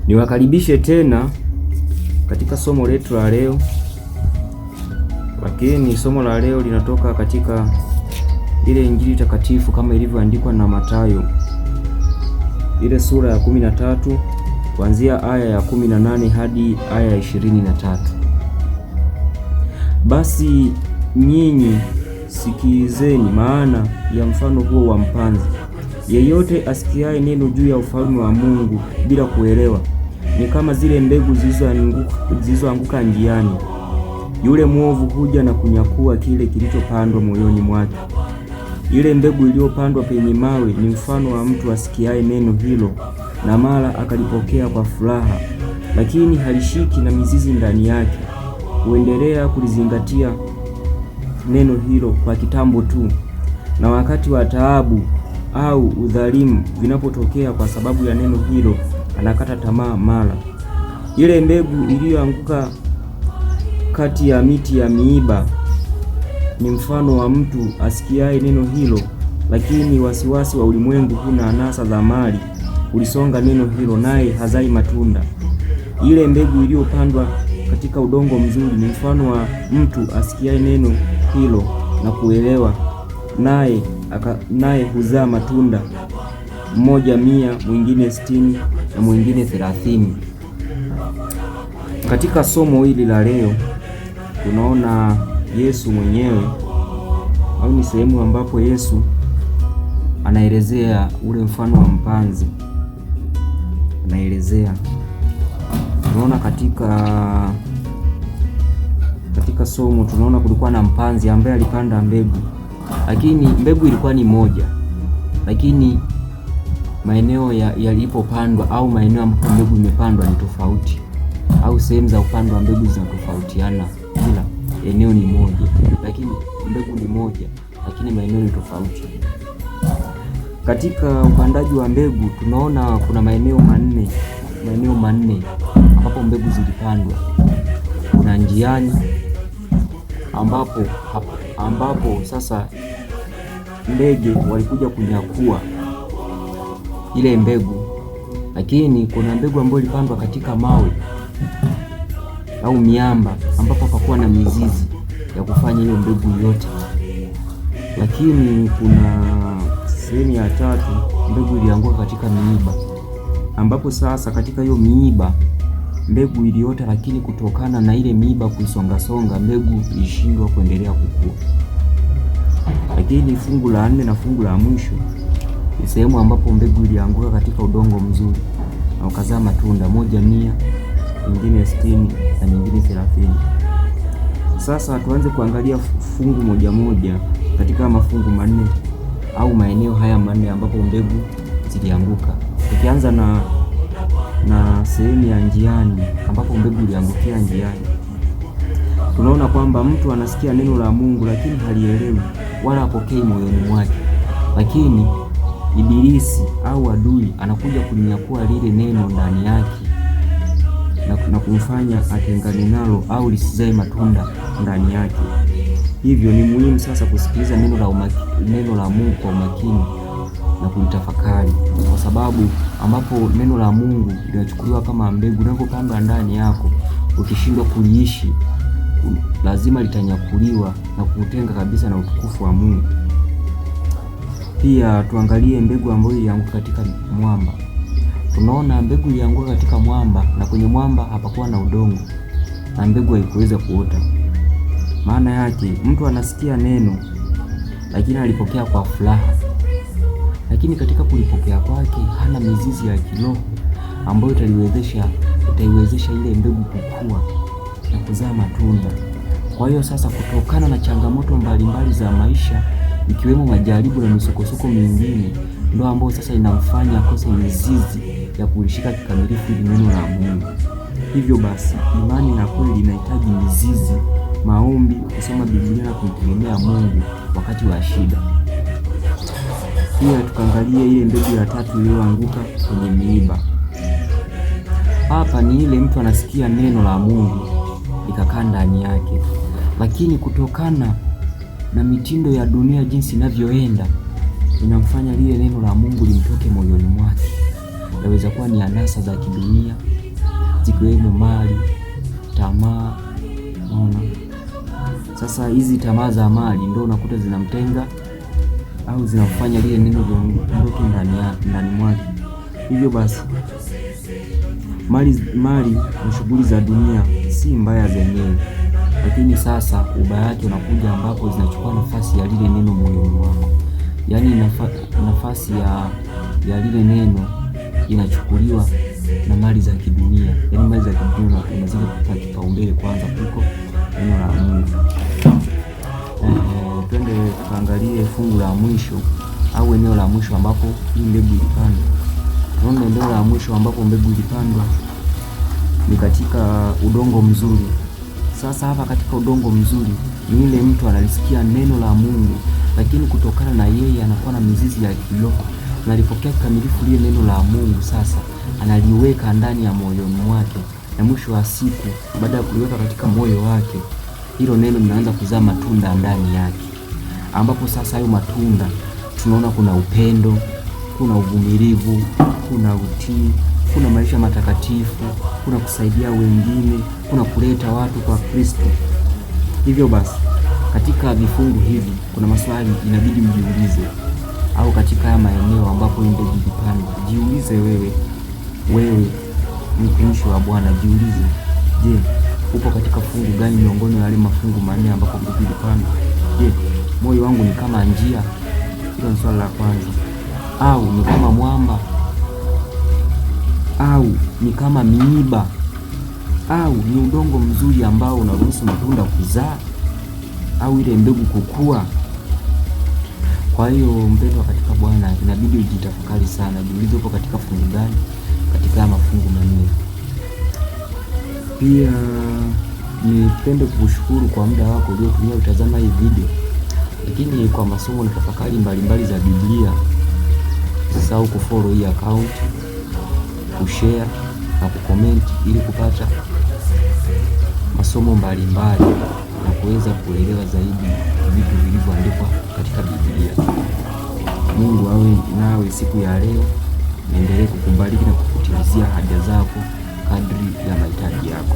Niwakaribishe tena katika somo letu la leo, lakini somo la leo linatoka katika ile Injili takatifu kama ilivyoandikwa na Mathayo ile sura ya 13 kuanzia aya ya 18 hadi aya ya 23. Basi nyinyi sikilizeni maana ya mfano huo wa mpanzi. Yeyote asikiaye neno juu ya ufalme wa Mungu bila kuelewa ni kama zile mbegu zilizoanguka njiani. Yule mwovu huja na kunyakua kile kilichopandwa moyoni mwake. Ile mbegu iliyopandwa penye mawe ni mfano wa mtu asikiaye neno hilo na mara akalipokea kwa furaha, lakini halishiki na mizizi ndani yake. Huendelea kulizingatia neno hilo kwa kitambo tu, na wakati wa taabu au udhalimu vinapotokea kwa sababu ya neno hilo, anakata tamaa mara. Ile mbegu iliyoanguka kati ya miti ya miiba ni mfano wa mtu asikiaye neno hilo, lakini wasiwasi wa ulimwengu huna anasa za mali ulisonga neno hilo, naye hazai matunda. Ile mbegu iliyopandwa katika udongo mzuri ni mfano wa mtu asikiaye neno hilo na kuelewa, naye huzaa matunda, mmoja 100, mwingine 60 na mwingine 30. Katika somo hili la leo tunaona Yesu mwenyewe au ni sehemu ambapo Yesu anaelezea ule mfano wa mpanzi, anaelezea. Tunaona katika somo tunaona kulikuwa na mpanzi ambaye alipanda mbegu, lakini mbegu ilikuwa ni moja, lakini maeneo yalipopandwa au maeneo ambapo mbegu imepandwa ni tofauti, au sehemu za kupandwa mbegu zinatofautiana, ila eneo ni moja, lakini mbegu ni moja, lakini maeneo ni tofauti. Katika upandaji wa mbegu tunaona kuna maeneo manne ambapo mbegu zilipandwa. Kuna njiani ambapo sasa ndege walikuja kunyakua ile mbegu, lakini kuna mbegu ambayo ilipandwa katika mawe au miamba ambapo hapakuwa na mizizi ya kufanya hiyo mbegu yote. Lakini kuna sehemu ya tatu mbegu ilianguka katika miiba, ambapo sasa katika hiyo miiba mbegu iliota, lakini kutokana na ile miiba kuisongasonga mbegu ilishindwa kuendelea kukua. Lakini fungu la nne na fungu la mwisho ni sehemu ambapo mbegu ilianguka katika udongo mzuri na ukazaa matunda, moja 100, nyingine 60 na nyingine 30. Sasa tuanze kuangalia fungu moja moja katika mafungu manne au maeneo haya manne ambapo mbegu zilianguka, tukianza na sehemu ya njiani ambapo mbegu iliangukia njiani. Tunaona kwamba mtu anasikia neno la Mungu lakini halielewi wala hapokei moyoni mwake, lakini Ibilisi au adui anakuja kulinyakua lile neno ndani yake na kumfanya atengane nalo au lisizae matunda ndani yake. Hivyo ni muhimu sasa kusikiliza neno la Mungu kwa umakini na kulitafakari, kwa sababu ambapo neno la Mungu linachukuliwa kama mbegu linapopandwa ndani yako, ukishindwa kuliishi lazima litanyakuliwa na kuutenga kabisa na utukufu wa Mungu. Pia tuangalie mbegu ambayo ilianguka katika mwamba. Tunaona mbegu ilianguka katika mwamba na kwenye mwamba hapakuwa na udongo na mbegu haikuweza kuota. Maana yake mtu anasikia neno lakini alipokea kwa furaha, lakini katika kulipokea kwake hana mizizi ya kiroho ambayo itaiwezesha ile mbegu kukua na kuzaa matunda. Kwa hiyo sasa, kutokana na changamoto mbalimbali za maisha ikiwemo majaribu na misukosuko mingine, ndio ambayo sasa inamfanya akose mizizi ya kulishika kikamilifu ili neno la Mungu. Hivyo basi, imani ya kweli inahitaji mizizi, maombi, kusoma Biblia na kumtegemea Mungu wakati wa shida. Pia tukaangalia ile mbegu ya tatu iliyoanguka kwenye miiba. Hapa ni ile mtu anasikia neno la Mungu likakaa ndani yake, lakini kutokana na mitindo ya dunia jinsi inavyoenda, inamfanya lile neno la Mungu limtoke moyoni mwake Yaweza kuwa ni anasa za kidunia zikiwemo mali, tamaa. Unaona, sasa hizi tamaa za mali ndio unakuta zinamtenga au zinamfanya lile neno liondoke ndani mwake. Hivyo basi mali na shughuli za dunia si mbaya zenyewe, lakini sasa ubaya wake unakuja ambapo zinachukua nafasi ya lile neno moyoni mwako, yaani nafasi ya lile neno inachukuliwa na mali za kidunia, yaani mali za kidunia unazipa kipaumbele kwanza kuliko neno la Mungu. Twende tukaangalie fungu la mwisho au eneo la mwisho ambapo hii mbegu ilipandwa. Tunaona eneo la mwisho ambapo mbegu ilipandwa ni katika udongo mzuri. Sasa hapa katika udongo mzuri ni ile mtu analisikia neno la Mungu, lakini kutokana na yeye anakuwa na mizizi ya kiroho, analipokea kikamilifu lile neno la Mungu. Sasa analiweka ndani ya moyoni mwake, na mwisho wa siku, baada ya kuliweka katika moyo wake, hilo neno linaanza kuzaa matunda ndani yake, ambapo sasa hayo matunda tunaona kuna upendo, kuna uvumilivu, kuna utii, kuna maisha matakatifu, kuna kusaidia wengine, kuna kuleta watu kwa Kristo. Hivyo basi katika vifungu hivi kuna maswali inabidi mjiulize, au katika haya maeneo ambapo hii mbegu ilipandwa, jiulize wewe mtumishi wa Bwana, jiulize, je, upo katika fungu gani miongoni mwa yale mafungu manne ambapo mbegu ilipandwa? Je, moyo wangu ni kama njia? Hilo ni swali la kwanza. Au ni kama mwamba? Au ni kama miiba? Au ni udongo mzuri ambao unaruhusu matunda kuzaa au ile mbegu kukua? Kwa hiyo mpendwa katika Bwana, inabidi ujitafakari sana, jiulize upo katika fungu gani katika mafungu manne. Pia nipende kukushukuru kwa muda wako uliotumia kutazama hii video, lakini kwa masomo na tafakari mbalimbali za Biblia, usisahau kufollow hii account, kushare na kucomment ili kupata masomo mbalimbali na kuweza kuelewa zaidi vitu vilivyoandikwa katika Biblia. Mungu awe nawe siku ya leo, naendelee kukubariki na kukutimizia haja zako kadri ya mahitaji yako.